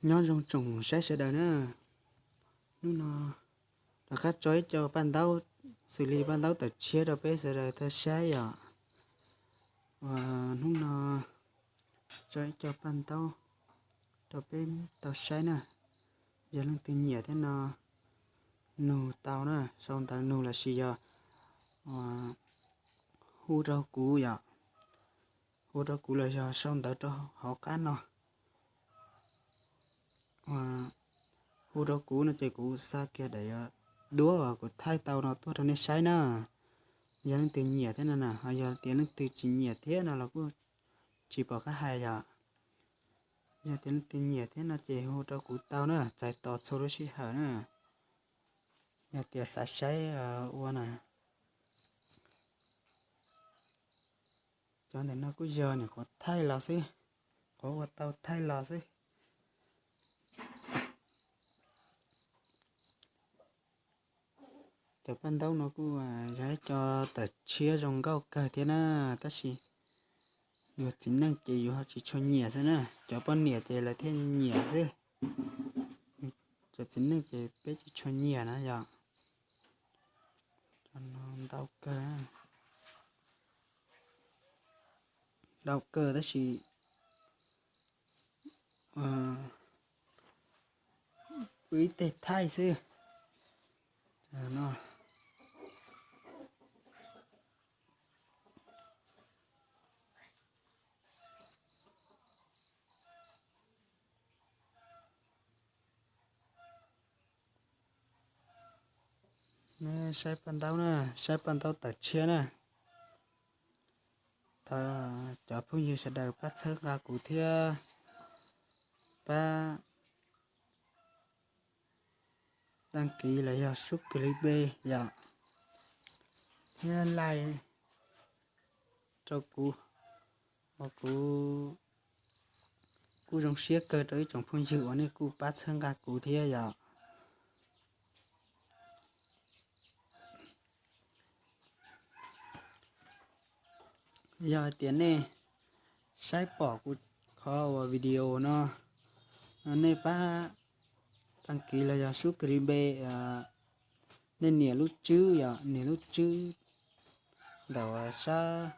Nyob zoo tsoom saib sawv daws na, hnub no rov qab tso ib co paj ntaub xws li paj ntaub tawm tshiab rau peb sawv daws tau saib yom. Uas hnub no tso ib co paj ntaub rau peb tau saib na. Yog leej twg nyiam thiab no nug tau na, sau ntawv nug lossis yog hu rau kuv yom, hu rau kuv los yog sau ntawv rau hauv qab no. Hu rau kuv no ces kuv xa kiag daim duab uas kuv thaij tau no tuaj rau nej saib na. Yog leej twg nyiam thiab no na, ho yog tias leej twg tsis nyiam thiab no los kuj tsis pom qab hais yom. Yog tias leej twg nyiam thiab no ces hu rau kuv tau na, txais tos txhua lub sij hawm na. Yog tias xav saib ua na. Cov ntawm no kuj yog nyuam qhuav thaij los xwb, qhuav ua tau thaij los xwb. Cov paj ntaub no kuj yog ib co tawm tshiab zoo nkauj kawg thiab na, tab sis yus txiv neej ces yus ho tsis tshua nyiam xwb na, cov poj niam ces lawv thiaj nyiam xwb. Cov txiv neej ces peb tsis tshua nyiam na yom. Cov no ntau kawg, ntau kawg tab sis ua ib teg thaij xwb no. Saib paj ntaub na, saib paj ntaub tawm tshiab na. Thov cov phooj ywg sawv daws pab txhawb nqa kuv thiab pab đăng ký los yog sub kis li be yom, thiab like rau kuv, uas kuv kuj zoo siab kawg rau ib tsoom phooj ywg uas nej kuj pab txhawb nqa kuv thiab yom. Yog hais tias nej saib pom kuv qhov uas video no, nej pab đăng ký los yog sub kis li be, nej nias lub tswb yom, nias lub tswb ntawm sab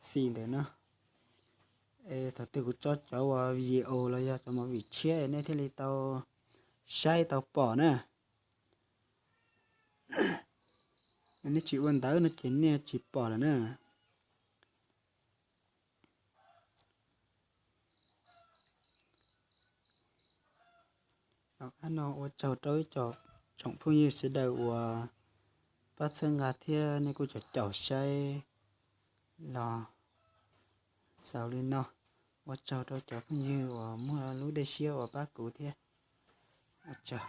xis ntawm no. Es thaum twg kuv tso cov uas video los yog cov movie tshiab nej thiaj li tau saib tau pom na. Nej tsis ua ntawv no ces nej tsis pom lawm na. Tom qab no ua tsaug rau ib co tsoom phooj ywg sawv daws uas pab txhawb nqa thiab nej kuj caum caum saib los xaus li no. Ua tsaug rau cov phooj ywg uas muaj lub dej siab uas pab kuv thiab. Ua tsaug.